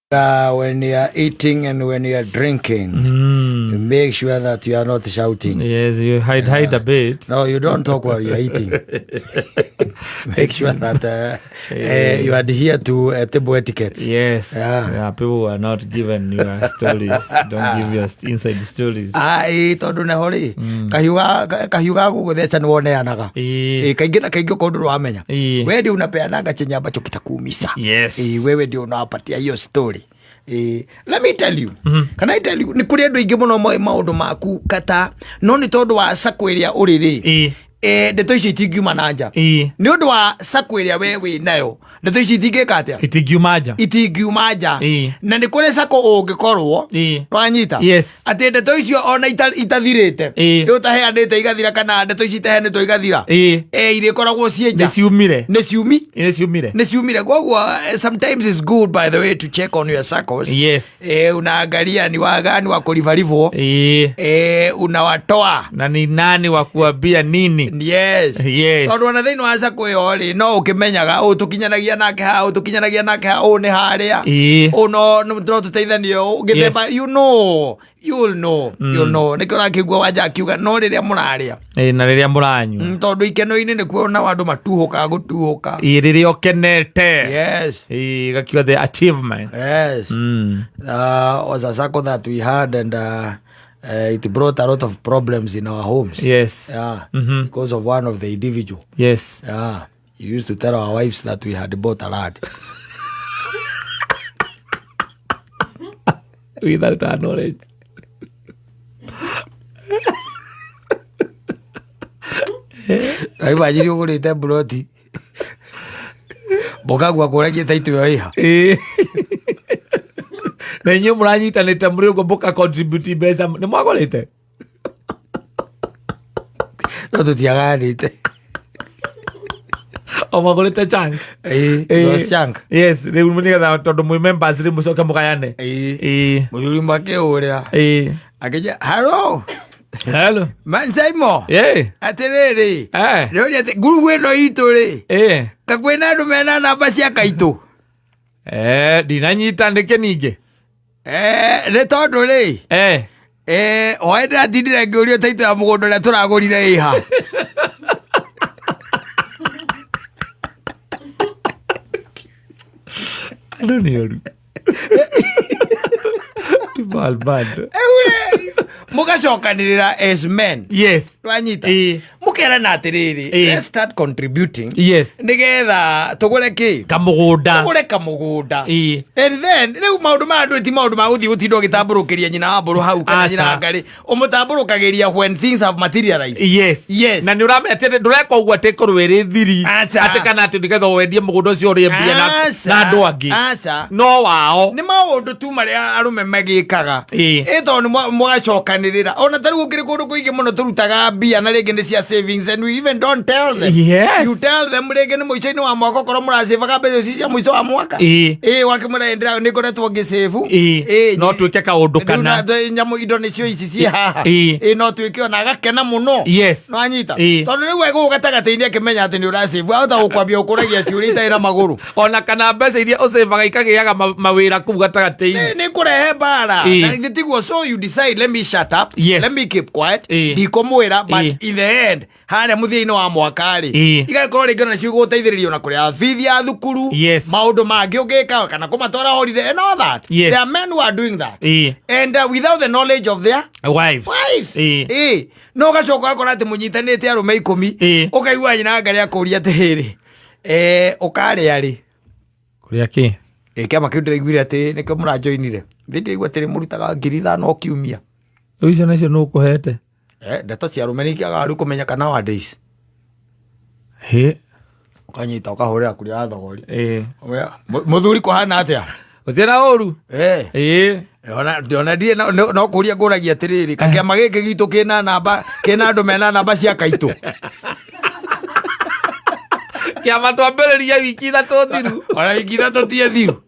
When you are eating and when you are drinking, make sure that you are not shouting. Yes, you hide a bit. No, you don't talk while you are eating. Make sure that you adhere to table etiquette. Yes. Yeah. Yeah, people were not given your stories. Don't give your inside stories. Ĩĩ, tondũ neho rĩ, kahiũ ga gũgũtheca nĩ woneanaga. Ĩĩ. Ĩĩ, kaingĩ na kaingĩ okorwo ndũramenya, Ĩĩ. we ndio unapeananga chenye ambacho kitakuumisa. Yes. Ĩĩ, wewe ndio unawapatia hiyo story. Ĩĩ, let me tell you. Can I tell you, nĩ kũrĩ andũ aingĩ mũno moĩ maũndũ maku kata no nĩ tondũ wa sako ĩrĩa ũrĩ rĩ, ndeto icio itingiuma na nja. Nĩ ũndũ wa sako ĩrĩa we wĩ nayo, ndeto ici itingĩka atĩa? Itingiuma nja. Itingiuma nja. Na nĩ kũrĩ sako ũngĩkorwo wanyita atĩ ndeto icio ona itathirĩte, ũtaheanĩte igathira, kana ndeto ici itaheanĩtwo igathira, irĩkoragwo ciĩ nja. Nĩ ciumire. Nĩ ciumi. Nĩ ciumire. Nĩ ciumire. Koguo sometimes it's good, by the way, to check on your circles. Unaangalia ni wagani wa kurivarivwo, unawatoa. Na ni nani wa kuambia nini? Yes. Yes. Tondũ ona thĩinĩ wa sako ĩyo rĩ, no ũkĩmenyaga ũũ tũkinyanagia nake haha, ũũ tũkinyanagia nake haha, ũũ nĩ harĩa, ũũ no tũteithanie ũũ gĩthemba, you know, you'll know, you'll know. Nĩkĩo ũrakĩigua wanja akiuga no rĩrĩa mũrarĩa. Ĩĩ, na rĩrĩa mũranyua. Tondũ ikeno-inĩ nĩkuo nao andũ matuhũkaga gũtuhũka. Ĩĩ, rĩrĩa ũkenete. Yes. Ĩĩ, gakiuga the achievement. Yes. Was a circle that we had, and it brought a lot of problems in our homes. Yeah. Because of one of the individual. Yeah. He used to tell our wives that we had bought a land. Without our knowledge. Imagine ũgũrĩte mburoti, mũkagua kũragia taitũ ĩyo ĩha. Ĩĩ. Na inyuĩ mũranyitanĩte mũrĩ ũguo mũka contribute mbeca nĩ mwagũrĩte. No tũtiaganĩte. O mwagũrĩte chunk. Ĩĩ, Ĩĩ. it was chunk. Yes, rĩu nĩgetha tondũ mwĩ members rĩu mũcoke mũgayane. Ĩĩ. Ĩĩ. Mũthuri makĩhũrĩra, Ĩĩ. akĩnjia, "Hello." Hello. Mansaimo. Ĩĩ. Atĩrĩrĩ, ndĩroria atĩ ngurubu ĩno itũ rĩ, Ĩĩ. kakwĩna andũ mena namba cia kaitũ? Ndinanyita nĩkĩ ningĩ? Nĩ tondũ rĩ, oe ndĩratindire ngĩũrio taitũ ya mũgũnda ũrĩa tũragũrire ĩha. Andũ nĩ oru. People are bad. Rĩu rĩ, mũgacokanĩrĩra as men. Yes. Twanyita. Ĩĩ. Mũkerana atĩrĩrĩ, Ĩĩ. let's start contributing Yes. nĩgetha tũgũre kĩ? Kamũgũnda. Tũgũre kamũgũnda. Ĩĩ. And then rĩu maũndũ maya ndũĩ ti maũndũ ma gũthiĩ gũtinda ũgĩtambũrũkĩria nyina wa mbũrũ hau kana Aca. nyina wa ngarĩ, ũmũtambũrũkagĩria when things have materialized. Yes. Yes. Na nĩ ũramenya atĩ ndũreka ũguo atĩ ĩkorwo ĩrĩ thiri. Aca. Atĩ kana atĩ nĩgetha wendie mũgũnda ũcio ũrĩe mbia Aca. na andũ angĩ. Aca. No wao. Nĩ maũndũ tu marĩa arũme magĩkaga. Ĩĩ. Ĩ tondũ nĩ mũgacokanĩrĩra ona ta rĩu gũkĩrĩ kũndũ kũingĩ mũno tũrutaga mbia na rĩngĩ nĩ cia savings, and we even don't tell them. Yes. You tell them rĩngĩ nĩ mũico-inĩ wa mwaka, okorwo mũracĩbaga mbeca ici cia mũico wa mwaka. Ĩĩ. Ĩĩ, wakĩmwĩra ndĩra nĩ ngoretwo ngĩcĩbu. Ĩĩ. Ĩĩ. No twĩke kaũndũ Rĩu kana. nyamũ indo nĩcio ici ciĩ haha. Ĩĩ. Ĩĩ, no twĩke ona agakena mũno. Yes. Nwanyita. Ĩĩ. Tondũ rĩu egũgũ gatagatĩ-inĩ akĩmenya atĩ nĩ ũracĩbu, ahota gũkwambia gũkũragia ciũria itarĩ na magũrũ. Ona kana mbeca iria ũcĩbaga ikagĩaga mawĩra kũu gatagatĩ-inĩ. Nĩ kũrehe mbara. Ĩĩ. Na githĩ tiguo? So you decide, let me shut up. Yes. Let me keep quiet. Ĩĩ. Ndikũmwĩra, but Ĩĩ. in the end harĩa mũthia-inĩ wa mwaka rĩ, Ĩĩ. igakorwo rĩngĩ ona nacio igũgũteithĩrĩria ona kũrĩha bithi ya thukuru, Yes. maũndũ mangĩ ũngĩka kana kũmatwara holiday and all that. Yes. There are men who are doing that Ĩĩ. and without the knowledge of their Wives. wives. Ĩĩ. Ĩĩ. No ũgacoka ũgakora atĩ mũnyitanĩte arũme 10, Ĩĩ. ũkaigua nyina ngarĩ akũria atĩrĩrĩ, ũkarĩa rĩ? Kũrĩa kĩ? Ĩ, kĩama kĩu ndĩraiguire atĩ nĩkĩo mũranjoinire. Thĩ ndĩraigua atĩ mũrutaga 5,000 o kiumia. Rĩu icio nacio nũ ũkũhete? Ndeto cia arũme nĩ ikĩagaga rĩu kũmenya kana nowadays. Hĩ. Ũkanyita ũkahũrĩra kũrĩa wa thogori. Ĩĩ. Ũrĩa, mũthuri kũhana atĩa? Gũtirĩ na ũru. Ĩĩ. Ona ndirĩ no kũria ngũragia atĩrĩrĩ, kakĩama gĩkĩ gitũ kĩna namba, kĩna andũ mena namba cia kaitũ? Kĩama twambĩrĩria wiki 3 thiru. Ona wiki 3 tie thiru.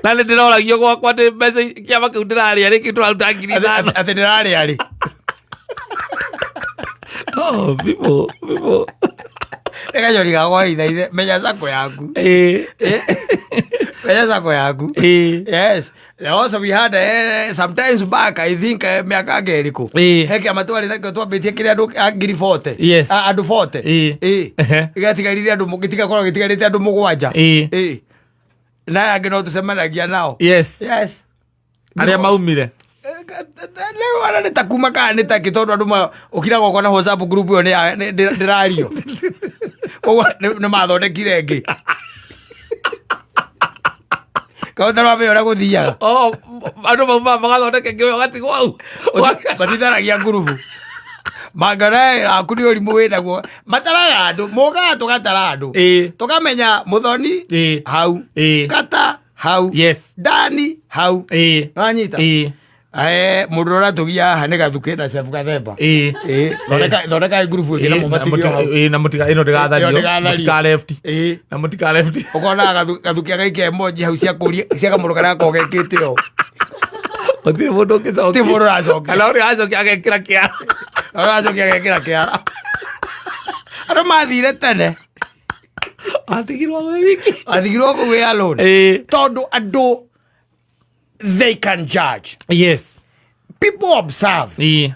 Na nĩ ndĩroragio gwakwa atĩ mbeca kĩama kĩu ndĩrarĩa rĩkĩ tũraruta 5,000. Atĩ ndĩrarĩa rĩ? Oh, people, people. Nĩ kanyoni gakwa ithaithe, menya sako yaku. Ĩĩ. Menya sako yaku. Yes. Also we had sometimes back, I think mĩaka anga ĩrĩkũ. He kĩama twarĩ nakĩo twambĩtie kĩrĩa andũ a ngiri 40. Andũ 40. Gĩatigarire andũ gĩtigakorwo gĩtigarĩte andũ 7. Na aya angĩ no tũcemanagia nao. Yes. Arĩa maumire. Rĩu ona nĩ ta kuma kana nĩ takĩ, tondũ andũ ũkiraga ũkona WhatsApp group ĩyo ndĩrario. Koguo nĩ mathondekire ĩngĩ. Kaũta rwa ũrĩa gũthiaga. Oh, andũ mauma magathondeka ĩngĩ, we ũgatigwo hau. Matitharagia ngurubu. Mangana aku nĩ ũrimũ wĩnaguo. Mataraga andũ, mokaga tũgatara andũ. Tũkamenya Mũthoni hau. Kata hau. Dani hau. Wanyita? Mũndũ ũrĩa ũratũgia haha nĩ Gathukĩ na Chef Gathemba. Thondeka ngurubu ĩngĩ na mũmatigio hau. Na mũtiga ĩno ndĩgathario. Ĩyo ndĩgathario. Mũtika left. Na mũtika left. Ũkona Gathuki agaikia emoji hau cia kũria cia kamũndũ karĩa gakoragwo gekĩte ũũ. Gũtirĩ mũndũ ũngĩcokia. Ti mũndũ ũracokia. Kana ũrĩa acokia agekĩra kĩara. Ũracokia agekĩra kĩara. Andũ mathire tene. Atigirwo wĩ wiki. Athigirwo kũu wĩ alone. Tondũ andũ, they can judge. People observe.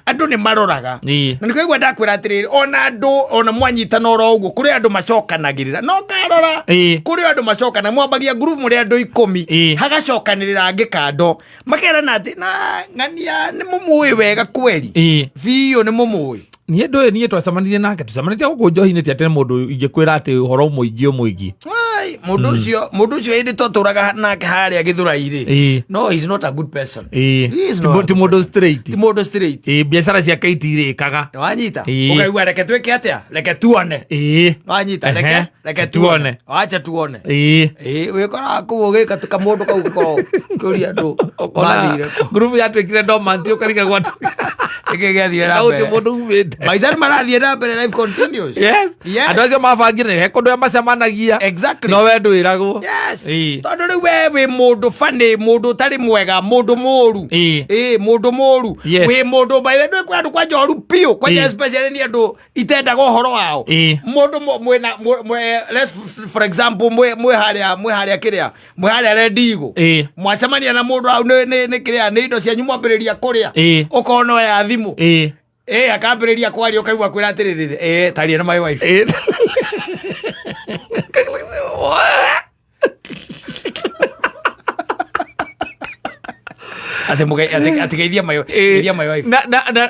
Andũ nĩ maroraga. Na nĩkĩo igua ndakwĩra atĩrĩrĩ, ona andũ ona mwanyitana oro ũguo, kũrĩ andũ macokanagĩrĩra no karora. Kũrĩ andũ macokana, mwambagia group mũrĩ andũ 10. Hagacokanĩrĩra angĩ kando makerana atĩ na ng'ania nĩ mũmũĩ wega kweri. Biũ nĩ mũmũĩ. Niĩ ndũĩ, niĩ twacemanirie nake, tũcemanĩtie gũkũ njohi-inĩ, ti atĩ nĩ mũndũ ingĩkwĩra atĩ ũhoro mũingĩ ũmũingĩ. Ai, mũndũ ũcio hĩndĩ twatũraga nake harĩa Gĩthũrai-rĩ. No, he's not a good person. He is not a Ti good mũndũ person. straight. Ti mũndũ straight. Biacara ciake itirĩkaga. Wanyita? Ũkaigua reke twĩke atĩa, reke tuone. Wanyita? Reke tuone. Wacha tuone. Wĩkoraga kũu ũgĩka kamũndũ kau gakoragwo kĩũria andũ mathire kũ. Ngurubu yatuĩkire dormant, ũkarigagwo andũ. Nĩkĩ gĩathire na Gũtirĩ mbere? mũndũ umĩte. Maica nĩ marathiĩ na mbere, life continues. Yes. Andũ acio mabangire he kũndũ macemanagia. No we ndwĩragwo. Tondũ rĩu we wĩ mũndũ funny, mũndũ ũtarĩ mwega, mũndũ mũru. Mũndũ mũru. Wĩ mũndũ by the way, kwĩ andũ kwanja oru biũ, kwanja especially nĩ andũ itendaga ũhoro wao. Mũndũ mwĩna, let's for example, mwĩ harĩa, mwĩ harĩa kĩrĩa, mwĩ harĩa Red Eagle. Mwacemania na mũndũ hau nĩ kĩrĩa, nĩ indo cianyu mwambĩrĩria kũrĩa. Ũkona no ya thimũ. Akambĩrĩria kwaria, ũkaigua kwĩra atĩrĩrĩ, taria na my wife. Atĩ geithia my, geithia my wife.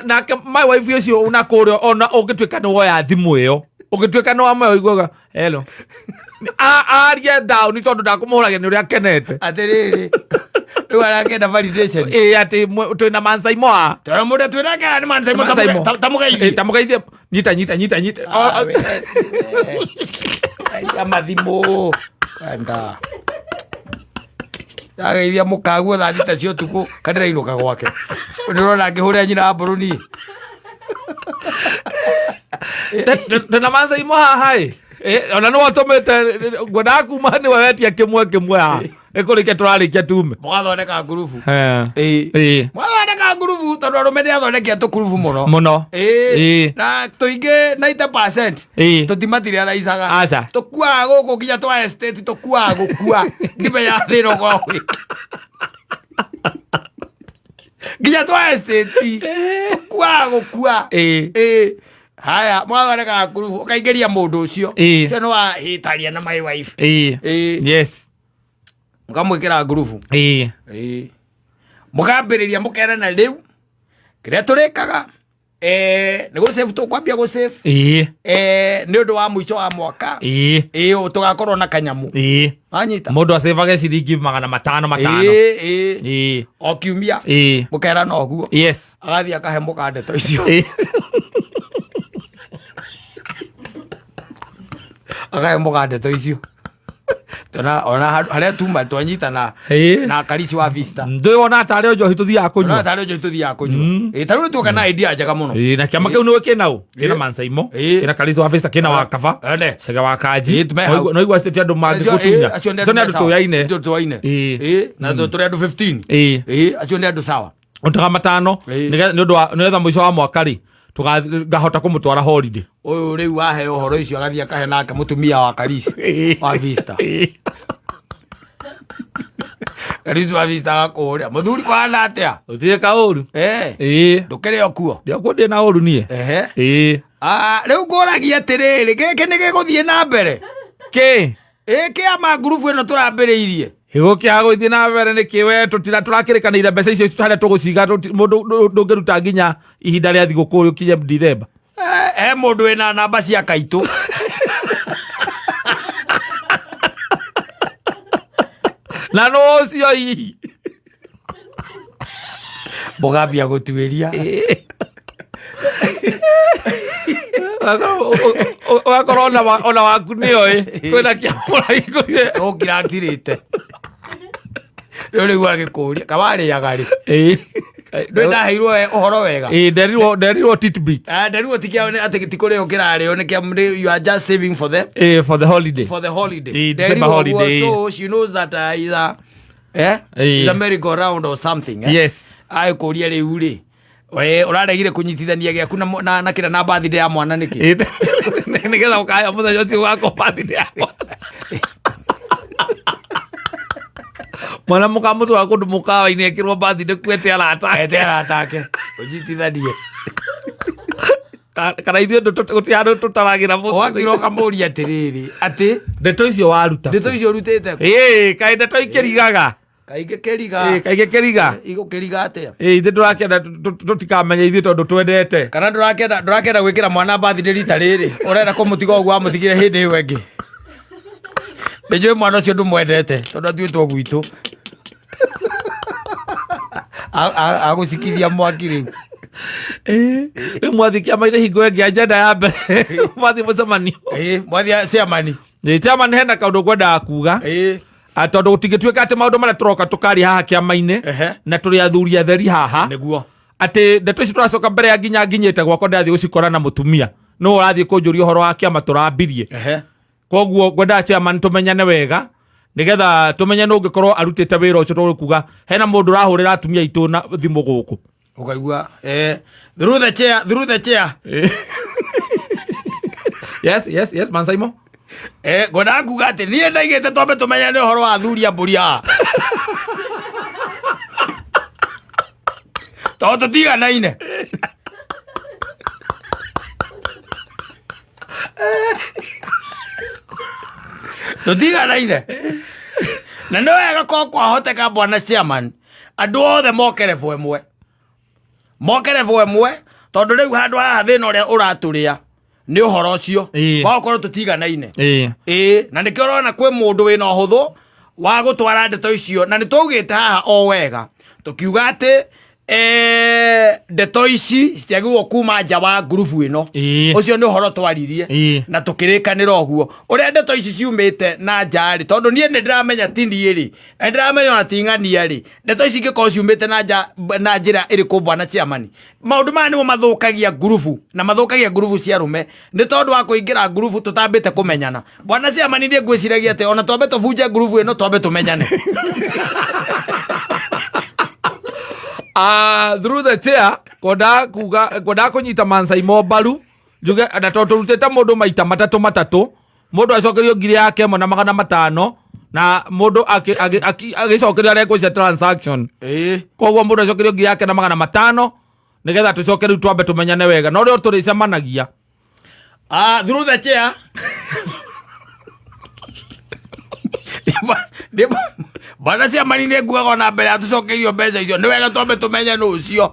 Nake my wife ũcio na kũrĩa, ona ũngĩtuĩka nĩ woya thimũ ĩyo, ũngĩtuĩka nĩ wamoya, ũiguaga hello. Arie down tondũ ndakũmũhũragia nĩ ũrĩa akenete. Atĩrĩrĩ, rĩu arakenda validation. Atĩ twĩna mansaimo a. Tondũ mũndũ twĩnake haha nĩ mansaimo. Mansaimo. Tamũgeithie. Tamũgeithie. Nyita, nyita, nyita, nyita. Ah, we, aria mathimũ enda ndageithia mũkaguo thaa 6 cia ũtukũ kandĩrainũka gwake, nĩũrona ngĩhũrĩra nyina wa mbũrũ niĩ. Twĩna mansaimo haha ĩ. Ona nĩwe ũtũmĩte ngwendaga kuma, nĩwe wetia kĩmwe kĩmwe haha, ĩkũrĩkia tũrarĩkia tume. Mũgathondeka ngurubu. Mũgathondeka ngurubu tondũ arũme nĩ athondekia tũkurubu mũno. Mũno. Na tũingĩ 90% tũtimatiraraicaga. Aca. Tũkuaga gũkũ nginya twa estate, tũkuaga gũkua ndimenya thĩna ũkoragwo wĩ nginya twa estate tũkuaga gũkua. Haya, mũgathondeka ngurubu, ũkaingĩria mũndũ ũcio. Ũcio nĩ wahĩtaria na my wife. Mũkamwĩkĩra ngurubu. Mũkambĩrĩria mũkerana rĩu kĩrĩa tũrĩkaga nĩ gũsave, tũkwambia gũsave nĩ ũndũ wa mũico wa mwaka. Tũgakorwo na kanyamũ. Wanyita? Mũndũ acĩvage ciringi 500 500. O kiumia. Mũkerana ũguo. Agathiĩ akahe mũka ndeto icio. Akahe mũka ndeto icio. Tona ona harĩa tuma twanyitana na Karisi wa Vista. Ndũĩ wona tarĩ o njohi tũthiaga Ona kũnyua. Tarĩ njohi tũthiaga kũnyua. Ta rĩu tuoka na idea njega mũno. Na kĩama kĩu nĩwe kĩna ũ? Kĩna Mansaimo, kĩna Karisi wa Vista, kĩna wa Kaba, Ene. Cege wa Kanji. Tume hau. No igua acio ti andũ mangĩgũtunya. Acio nĩ Acio nĩ andũ tũyaine. Acio tũyaine. Na tũrĩ andũ 15. Acio nĩ andũ sawa. Ũtaga 500 nĩ ũndũ wa nĩgetha mũico wa mwaka rĩ ngahota kũmũtwara holiday. Ũyũ rĩu wahe ũhoro ũcio agathiĩ akahe nake mũtumia wa Karisi wa Vista. Karitu wabista gakũria mũthuri kwana atĩa? Gũtirĩ kaũru. Eh, Ĩĩ. ndũkĩrĩ o kuo? Ndiokuo, ndĩ na ũru niĩ. Ehe. Ĩĩ. Ah, rĩu ngũragia atĩrĩrĩ, gĩkĩ nĩ gĩgũthiĩ na mbere? Kĩ? Ĩ kĩama ngurubu ĩno tũrambĩrĩirie. Gĩgũkĩaga gũthiĩ na mbere nĩ kĩ we tũtira tũrakĩrĩkanĩire mbeca icio harĩa tũgũciga mũndũ ndũngĩruta nginya ihinda rĩa thigũkũ ũkinye Dithemba. Eh, he mũndũ wĩna namba cia kaitũ. Na no ũcio hihi. Mũgambia gũtuĩria. Ũgakorwo ona waku nĩoĩ kwĩna kĩamũrahingũrire. Ũngĩratirĩte. Rĩu rĩu agĩkũria kawarĩaga rĩ. Ĩĩ. Ndũĩ ndaheirwo ũhoro wega. Ĩĩ, nderirwo titbit. Ah, nderirwo ti kĩa atĩ ti kũrĩo kĩrarĩo nĩ kĩa you are just saving for the Ĩĩ, for the holiday. For the holiday. Ĩĩ, December Nderirwo ũguo, holiday. so she knows that is a Ĩĩ. is a merry go round or something, eh? Yes. Agĩkũria rĩu rĩ we ũraregire kũnyitithania gĩaku na kĩrĩa na birthday ya mwana nĩkĩ? Ĩĩ, nĩgetha ũkaheo mũthenya ũcio ũgakorwo birthday yakwa. Mwana mũkamũtwara kũndũ mũkawa-inĩ ekĩrwo birthday kuete arata. Ete arata ake ũnyitithanie. Kana ithuĩ gũtirĩ handũ tũtaragĩra mũtwe. Ũgakira ũkamũria atĩrĩrĩ atĩ Ndeto icio waruta. Ndeto icio ũrutĩte kũ? Ĩĩ, kaĩ ndeto ikĩrigaga. Kaingĩ kĩriga. Ĩĩ, kaingĩ kĩriga. Igũkĩriga atĩa? Ĩĩ, ithuĩ tũrakĩenda tũtikamenye ithuĩ tondũ twendete. Kana ndũrakĩenda gwĩkĩra mwana birthday rita rĩrĩ, ũrenda kũmũtiga ũguo wamũtigire hĩndĩ ĩyo ĩngĩ. Nĩnjũĩ mwana ũcio ndũmwendete tondũ atuĩtwo gwitũ. Agũcikithia mwaki rĩu. Ĩĩ, rĩu mwathiĩ kĩama-inĩ hingo ĩngĩ agenda ya mbere mwathiĩ mũcemanio. Ĩĩ, mwathiĩ chairman. Ĩĩ, chairman hena kaũndũ ngwendaga kuga. Ĩĩ. Ah, tondũ gũtingĩtuĩka atĩ maũndũ marĩa tũroka tũkaria haha kĩama-inĩ na tũrĩ athuri atheri haha. Nĩguo. Atĩ ndeto ici tũracoka mbere ya nginya nginyĩte gwakwa ndĩrathiĩ gũcikora na mũtumia nũ ũrathiĩ kũnjũria ũhoro wa kĩama tũrambirie. Koguo ngwendaga chairman tũmenyane wega nĩgetha tũmenye nũ ũngĩkorwo arutĩte wĩra ũcio, tondũ kuga hena mũndũ ũrahũrĩra atumia aitũ na thimũ gũkũ. Ũkaigua through the chair, through the chair. Yes, yes, yes, man Simon. Ngwendaga kuga atĩ niĩ ndaigĩte twambe tũmenyane ũhoro wa athuri a mbũri haha tondũ tũtiganaine. Tũtiganaine na nĩ wega korwo kwahoteka bwana chairman andũ othe moke level ĩmwe, moke level ĩmwe, tondũ rĩu handũ haha thĩna ũrĩa ũratũrĩa nĩ ũhoro ũcio wa gũkorwo tũtiganaine. Ĩĩ, na nĩkĩo ũrona kwĩ mũndũ wĩna ũhũthũ wa gũtwara ndeto icio, na nĩ twaugĩte haha o wega tũkiuga atĩ ndeto ici citiagĩrĩirwo kuma nja wa ngurubu ĩno. Ũcio nĩ ũhoro twaririe na tũkĩrĩkanĩra ũguo. Ũrĩa ndeto ici ciumĩte na nja rĩ, tondũ niĩ nĩ ndĩramenya ti niĩ rĩ, na nĩ ndĩramenya ona ti ng'ania rĩ, ndeto ici ingĩkorwo ciumĩte na nja na njĩra ĩrĩkũ bwana chairman? Maũndũ maya nĩmo mathũkagia ngurubu na mathũkagia ngurubu cia arũme nĩ tondũ wa kũingĩra ngurubu tũtambĩte kũmenyana. Bwana chairman, niĩ ngwĩciragia atĩ ona twambe tũbunje ngurubu ĩno twambe tũmenyane. Through the chair, ngwendaga kuga, ngwendaga kũnyita Mansaimo mbaru njuge na tondũ tũrutĩte mũndũ maita matatũ matatũ, mũndũ acokerio ngiri yake ĩmwe na magana matano na mũndũ agĩcokerio arengwo cia transaction. Koguo mũndũ acokerio ngiri yake na magana matano nĩgetha tũcoke rĩu twambe tũmenyane wega no rĩo tũrĩcemanagia. Through the chair. Bwana ciamani nĩ nguaga ona mbere atũcokeirio mbeca icio, nĩ wega twambe tũmenye nũ ũcio.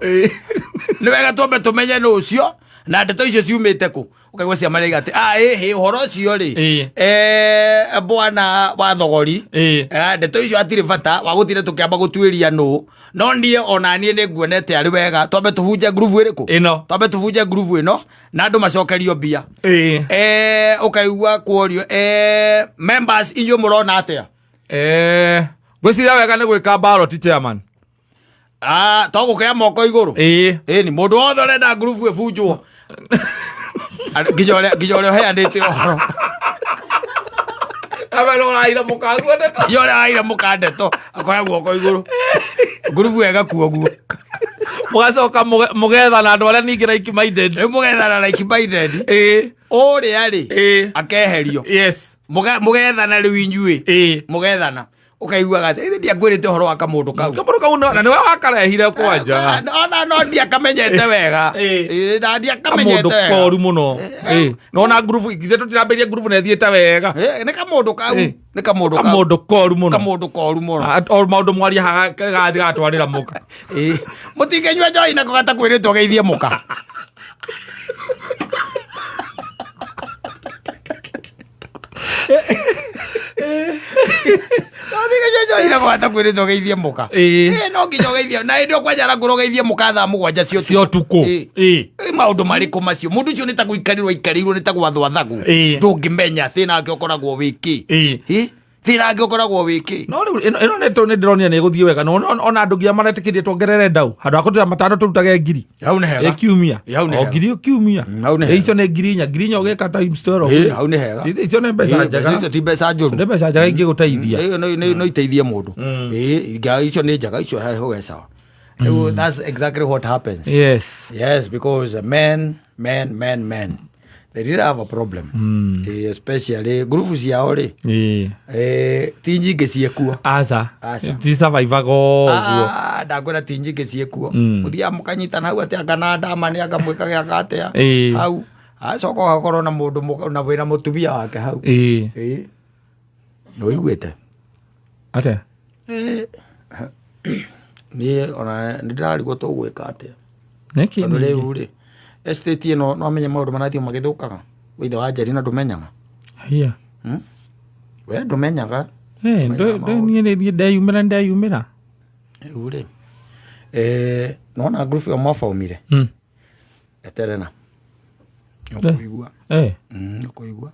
Nĩ wega twambe tũmenye nũ ũcio na ndeto icio ciumĩte kũ. Ũkaigua ciamani aiga atĩ, ĩhĩ, ũhoro ũcio rĩ, bwana wa thogori, ndeto icio hatirĩ bata wa gũtinda tũkĩamba gũtuĩria nũ, no niĩ ona niĩ nĩ nguonete arĩ wega twambe tũbunje ngurubu ĩrĩkũ? Ĩno. Twambe tũbunje ngurubu ĩno na andũ macokerio mbia. Ũkaigua kuorio, members inyuĩ mũrona atĩa? Ngwĩciria wega nĩ gwĩka ballot, chairman. To gũkĩoya moko igũrũ. Ĩni mũndũ wothe ũrenda ngurubu ĩbunjwo. Nginya ũrĩa ũheanĩte ũhoro. Aba no ũraire mũkaguo ndeto. Nginya ũrĩa waire mũka ndeto akoya guoko igũrũ. Ngurubu ĩgakuo guo. Mũgacoka mũgethana andũ arĩa ningĩ like minded. Rĩu mũgethana like minded. Ũrĩa rĩ, akeherio. Mũgethana rĩu inyuĩ. Mũgethana. Ũkaiguaga atĩ ithe ndiakwĩrĩte ũhoro wa kamũndũ kau. Kamũndũ kau na nĩwe wakarehire kwanja. Ona no ndiakamenyete wega. Ĩĩ. Ĩĩ, na ndiakamenyete Kamũndũ wega. koru mũno. Ĩĩ. Nona ngurubu ithe tũtirambĩrĩria ngurubu na ĩthiĩte wega. Ĩĩ, nĩ kamũndũ kau. Ĩĩ. Nĩ kamũndũ kau. Kamũndũ koru mũno. Kamũndũ koru mũno. Ah, o maũndũ mwaria haha gathi gatwarĩra mũka. Ĩĩ. Mũtingĩnyua njohi nako gatakwĩrĩtwo geithie mũka. Mũtingĩnyua njohi nako gatakwĩrĩtwo geithie mũka. Ĩĩ. Ĩĩ, no nginya ũgeithie na hĩndĩ ĩyo kwanja arangũra ũgeithie mũka thaa 7 cia Cia ũtukũ. Ĩĩ. Ĩĩ. Ĩ, maũndũ marĩkũ macio mũndũ ũcio nĩ ta gũikarĩrwo aikarĩirwo nĩ ta gwathwo athagwo. Ĩĩ. Ndũngĩmenya thĩna wake ũkoragwo wĩkĩ. Ĩĩ. Ĩ, thĩna wake ũkoragwo wĩkĩ. No rĩu ĩno nĩ ndĩronire nĩ ĩgũthiĩ wega. No ona andũ nginya maretĩkĩrie tuongerere ndau. Handũ ha kũruta 5 tũrutage 1000. Hau nĩ hega. Ĩ kiumia. Ĩ, hau nĩ O hega. ngiri kiumia. Hau nĩ Ĩ, hega. icio nĩ 4,000. 4,000 ũgĩka times 12. Ĩ, hau nĩ hega. Icio nĩ mbeca Ĩ, njega. icio ti mbeca njũru. Nĩ mbeca njega ingĩgũteithia. Ĩ, no iteithie mũndũ. Ĩ, icio nĩ njega, icio he he sawa. Rĩu that's exactly what happens. Yes. Yes, because men men men men they really have a problem. Ĩ, especially ngurubu ciao rĩ, Ĩĩ. ĩ, ti nyingĩ ciĩkuo. Aca. Aca. Ti survivaga ũguo. Ah, ndakwĩra ti nyingĩ ciĩkuo. Mũthiaga mũkanyitana hau atĩ anga na ndama nĩ anga mwĩkage anga atĩa. Ĩĩ. Hau acoka ũgakorwo na mũndũ na wĩna mũtumia wake hau. Ĩĩ. Ĩĩ. Nĩ ũiguĩte? Atĩa? Ĩĩ. Niĩ ona nĩ ndĩrarigwo tũgwĩka atĩa. Nĩkĩ Tondũ ningĩ? rĩu rĩ, estate ĩno no amenye maũndũ marathiĩ magĩthũkaga. Ithe wa Njeri na ndũmenyaga. Haiya. We ndũmenyaga. Eh, niĩ niĩ ndeyumĩra ndeyumĩra. Rĩu rĩ, nĩwona ngurubu ĩyo mwabaumire? Eterera. Nĩũkũigua. Eh. Nĩũkũigua.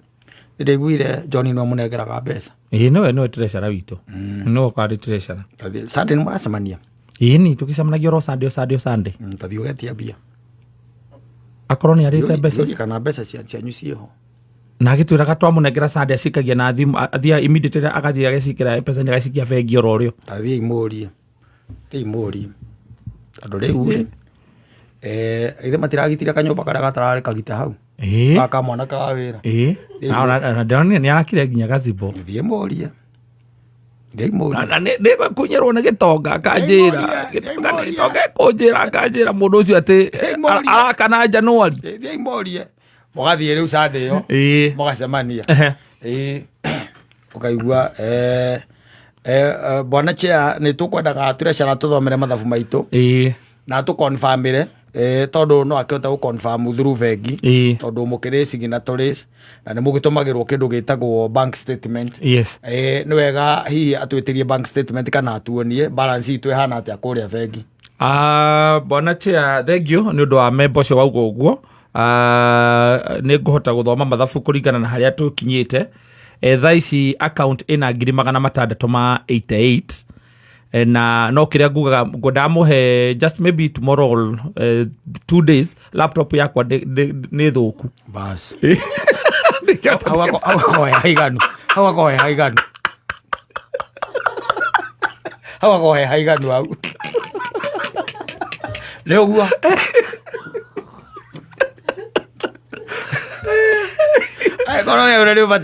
Nĩndĩiguire John nĩwe mũnengeraga mbeca. Ĩĩ nĩwe nĩwe treasurer witũ. Nĩwe ũkarĩ treasurer. Tathiĩ- Sunday nĩ mũracemania? Ĩĩ ni tũgĩcemanagia oro Sunday o Sunday o Sunday. Tathiĩ ũgetia mbia. Akorwo nĩ arĩte mbeca. Thiĩ kana mbeca cianyu ciĩho. Na agĩtwĩraga twamũnengera Sunday acikagia na thimũ athiaga immediately agathiĩ agacikĩra mbeca nĩ agacikia bengi oro rĩo. Tathiĩ imũrie. Thiĩ imũrie. Tondũ rĩu rĩ, ithe matiragitire kanyũmba karĩa gatararĩ kagite hau. Ĩĩ. Gaka mwanake wa wĩra. Ĩĩ. Na ona ndĩronire nĩ arakire nginya gazebo. Thiĩ mũrie. Thiĩ mũrie. Na nĩgũkunyĩrwo nĩ gĩtonga akanjĩra. Gĩtonga nĩ gĩtonga ekũnjĩra akanjĩra mũndũ ũcio atĩ Mũrie. arakana January. Thiĩ mũrie. Mũgathiĩ rĩu Sunday ĩyo. Ĩĩ. Mũgacemania. Ehe. Ĩĩ. Ũkaigua bwana chair nĩ tũkwendaga treasurer tũthomere mathabu maitũ. Ĩĩ. Na tũconfirmĩre tondũ no akĩhote gũconfirm through bengi. Ĩĩ. Tondũ mũkĩrĩ signatories na nĩ mũgĩtũmagĩrwo kĩndũ gĩtagwo bank statement. Yes. Nĩ wega hihi atwĩtĩrie bank statement kana atuonie balance itũ ĩhana atĩa kũrĩa bengi. Bwana chair, thank you nĩ ũndũ wa memba ũcio wauga ũguo. Nĩ ngũhota gũthoma mathabu kũringana na harĩa tũkinyĩte. Thaa ici account ĩna 688,000. Na no kĩrĩa ngugaga ngwendaga mũhe just maybe tomorrow or 2 days laptop yakwa nĩ thũku. Bas. Hau akohe haiganu. Hau akohe haiganu. Hau akohe haiganu hau. Nĩ ũguo. Angĩkorwo we ũrĩa nĩ ũbataire